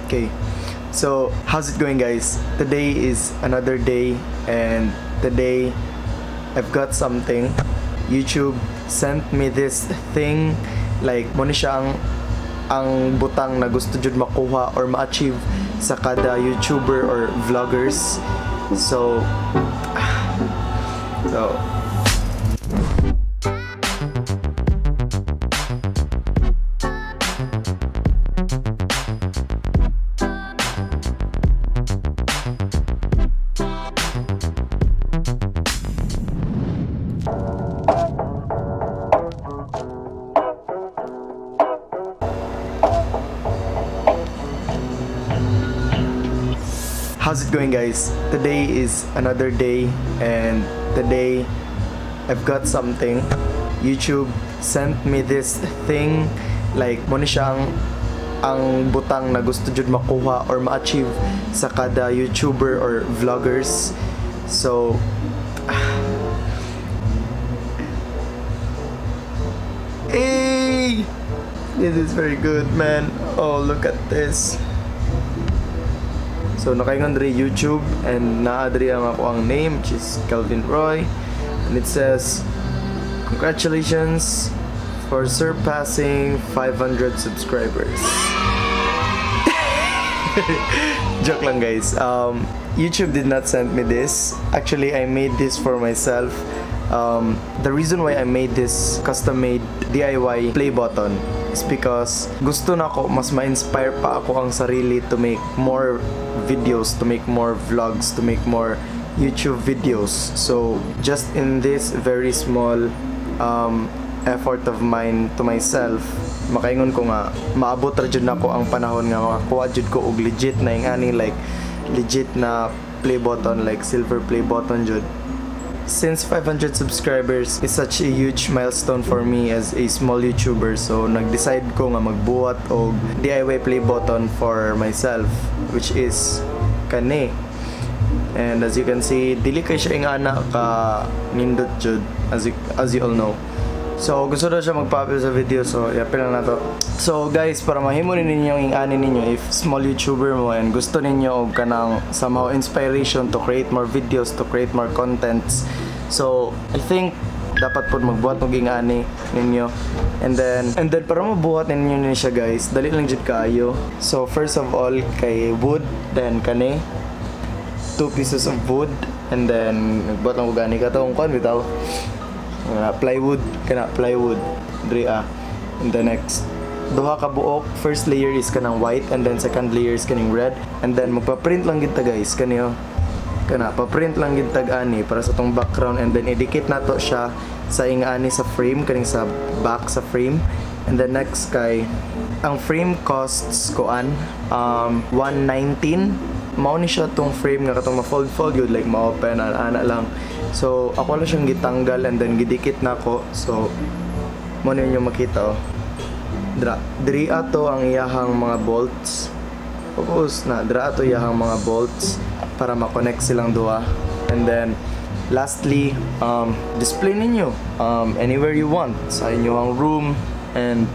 Okay, so how's it going, guys? Today is another day, and today I've got something. YouTube sent me this thing, like mo ni siya ang butang na gusto jud makuha or ma-achieve sa kada YouTuber or vloggers. So how's it going, guys? Today is another day, and today I've got something. YouTube sent me this thing, like mo ni siya ang butang na gusto jud makuha or ma-achieve sa kada YouTuber or vloggers. So hey, this is very good, man. Oh, look at this. So nakaingon diri YouTube, and naa diri ang ako ang name, which is Kelvin Roy, and it says congratulations for surpassing 500 subscribers. Joke lang, guys. YouTube did not send me this. Actually, I made this for myself. The reason why I made this custom-made DIY play button is because gusto na ako mas ma-inspire pa ako ang sarili to make more videos, to make more vlogs, to make more YouTube videos. So just in this very small effort of mine to myself, makaingon ko nga maabot ra jud nako ang panahon nga makakuha jud ko og legit na ingani, like legit na play button, like silver play button jud. Since 500 subscribers is such a huge milestone for me as a small YouTuber, so nag-decide ko nga magbuhat og DIY play button for myself, which is kani. And as you can see, dili kay siya ingana ka nindot jud, as you all know. So gusto daw siya magpa-appear sa video, so yapil lang na to. So guys, para mahimo ni ninyo ang ingani ninyo if small YouTuber mo and gusto ninyo og kanang somehow inspiration to create more videos, to create more contents. So I think dapat pod magbuhat og ingani ninyo. And then para mabuhat ninyo ni siya, guys, dali lang jud kaayo. So first of all, kay wood, then kani 2 pieces of wood, and then nagbuhat lang og gani katong kuan bitaw. Plywood, kana plywood diri ah. And the next duha ka buok, first layer is kanang white, and then second layer is kaning red, and then magpa-print lang gid ta, guys, kaniyo kana pa-print lang gid tag ani para sa tong background, and then idikit nato siya sa ingani sa frame, kaning sa back sa frame. And then next kay ang frame costs kuan 119. Mao ni siya tong frame nga katong ma-fold fold yun, like ma-open ana lang. So ako lang siyang gitanggal and then gidikit nako. So mo ninyo makita, oh. Dra diri ato ang iyahang mga bolts. Focus na dra ato iyahang mga bolts para ma-connect silang duha. And then lastly, display ninyo anywhere you want sa inyong room. And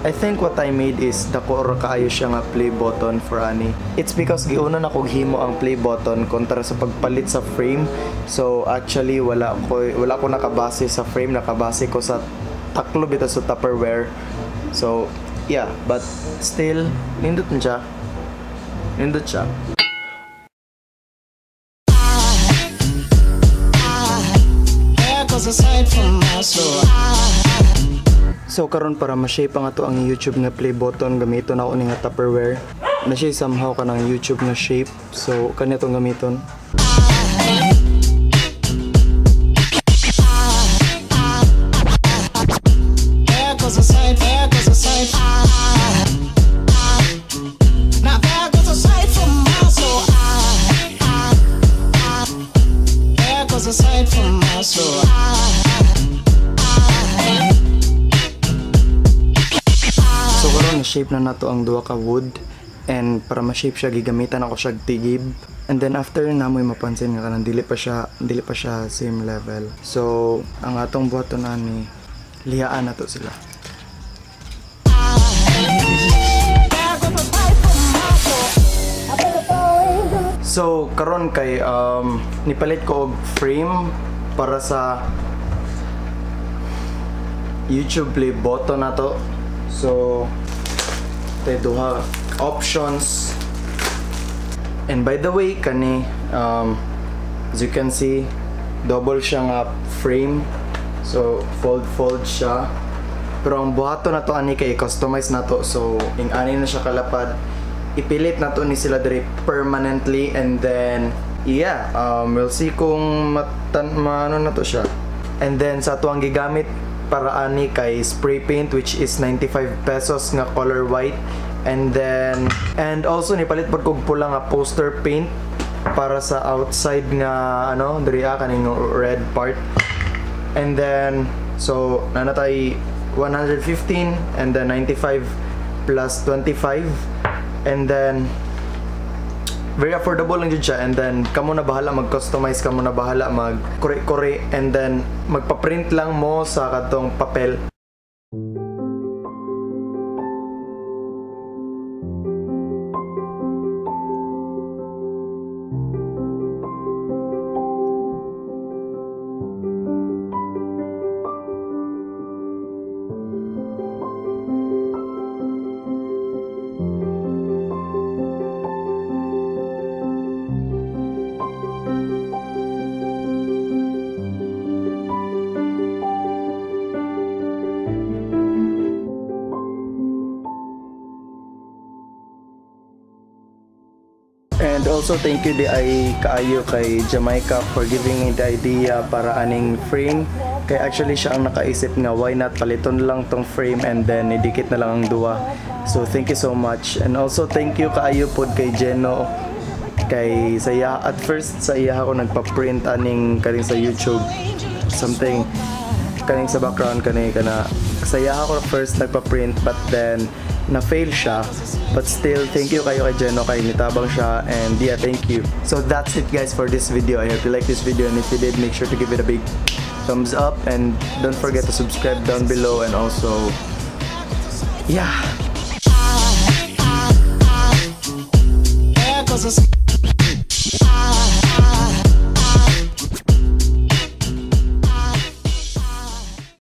I think what I made is dako ra kaayo siya nga play button for ani. It's because giuna na kog himo ang play button kontra sa pagpalit sa frame. So actually wala ko nakabase sa frame, nakabase ko sa taklo bitaw sa Tupperware. So yeah, but still nindot siya. Nindot siya. So karon para ma-shape ang ato ang YouTube nga play button, gamiton ako ni nga Tupperware. Na siya somehow kanang YouTube nga shape. So kani atong gamiton. Shape na nato ang duha ka wood, and para ma-shape siya gigamitan ako siya tigib. And then after na mo'y mapansin nga kanang dili pa siya same level. So ang atong buhaton ani, liyaan nato sila. So karon kay nipalit ko og frame para sa YouTube play button nato. So tay duha options. And by the way, kani as you can see, double siya nga frame. So fold fold siya. Pero ang buhato nato ani kay customize nato, so ing ani na siya kalapad. Ipilit nato ni sila diri permanently, and then yeah, we'll see kung maano na to siya. And then sa ato ang gigamit para ani kay spray paint, which is 95 pesos nga color white. And then, and also nipalit pod kog pula nga poster paint para sa outside nga ano diri kaning red part. And then so nanatay 115 and then 95 plus 25, and then very affordable lang jud siya. And then kamo na bahala mag-customize, kamo na bahala mag kore-kore, and then magpa-print lang mo sa katong papel. And also thank you di ay kaayo kay Jamaica for giving me the idea para aning frame. Kay actually siya ang nakaisip nga why not paliton lang tong frame and then idikit na lang ang duwa. So thank you so much. And also thank you kaayo pod kay Jeno. Kay saya at first sa iya ako nagpa-print aning kaning sa YouTube something kaning sa background kani kana saya ako first nagpa-print, but then na-fail siya, but still thank you kayo kay Jeno kay nitabang siya, and yeah, thank you. So that's it guys for this video. I hope you like this video, and if you did, make sure to give it a big thumbs up and don't forget to subscribe down below, and also yeah,